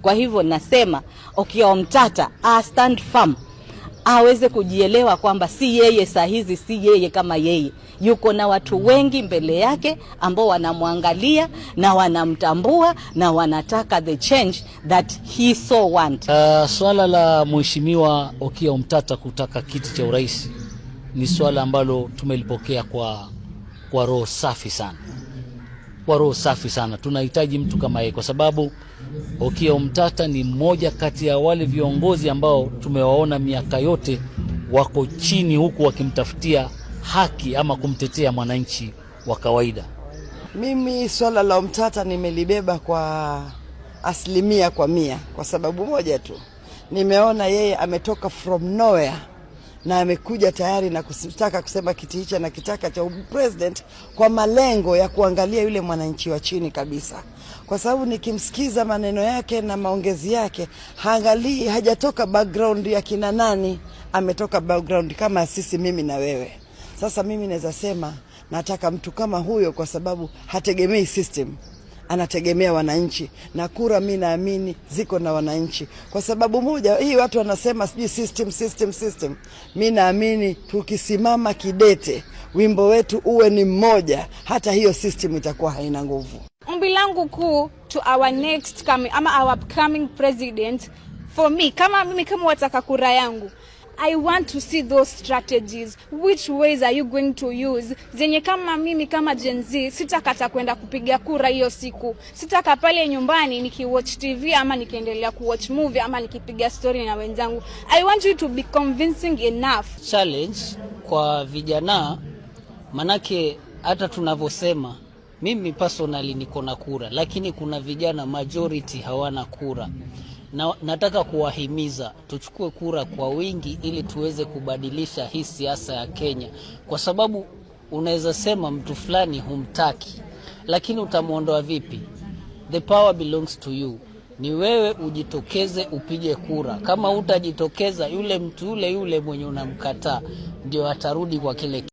Kwa hivyo nasema Okiya Omtatah a stand firm, aweze kujielewa kwamba si yeye saa hizi, si yeye kama yeye, yuko na watu wengi mbele yake ambao wanamwangalia na wanamtambua na wanataka the change that he so want. Swala la Mheshimiwa Okiya Omtatah kutaka kiti cha urais ni swala ambalo tumelipokea kwa roho safi sana, kwa roho safi sana. Tunahitaji mtu kama yeye kwa sababu Okiya Omtatah ni mmoja kati ya wale viongozi ambao tumewaona miaka yote wako chini huku wakimtafutia haki ama kumtetea mwananchi wa kawaida. Mimi swala la Omtatah nimelibeba kwa 100%, kwa sababu moja tu, nimeona yeye ametoka from nowhere na amekuja tayari na kutaka kusema kiti hicho na kitaka cha president kwa malengo ya kuangalia yule mwananchi wa chini kabisa, kwa sababu nikimsikiza maneno yake na maongezi yake, haangalii, hajatoka background ya kina nani, ametoka background kama sisi, mimi na wewe. Sasa mimi naweza sema nataka mtu kama huyo, kwa sababu hategemei system, anategemea wananchi, na kura mi naamini ziko na wananchi. Kwa sababu moja hii, watu wanasema sijui system, system, system. Mi naamini tukisimama kidete, wimbo wetu uwe ni mmoja, hata hiyo system itakuwa haina nguvu. Ombi langu kuu to our next coming, ama our upcoming president, for me, kama mimi, kama wataka kura yangu, I want to see those strategies. Which ways are you going to use? Zenye kama mimi kama Gen Z sitakata kwenda kupiga kura hiyo siku. Sitaka pale nyumbani nikiwatch TV ama nikiendelea kuwatch movie ama nikipiga story na wenzangu. I want you to be convincing enough. Challenge kwa vijana, manake hata tunavyosema, mimi personally niko na kura, lakini kuna vijana majority hawana kura, na nataka kuwahimiza tuchukue kura kwa wingi ili tuweze kubadilisha hii siasa ya Kenya, kwa sababu unaweza sema mtu fulani humtaki, lakini utamwondoa vipi? The power belongs to you. Ni wewe ujitokeze upige kura. Kama utajitokeza, yule mtu yule yule mwenye unamkataa ndio atarudi kwa kile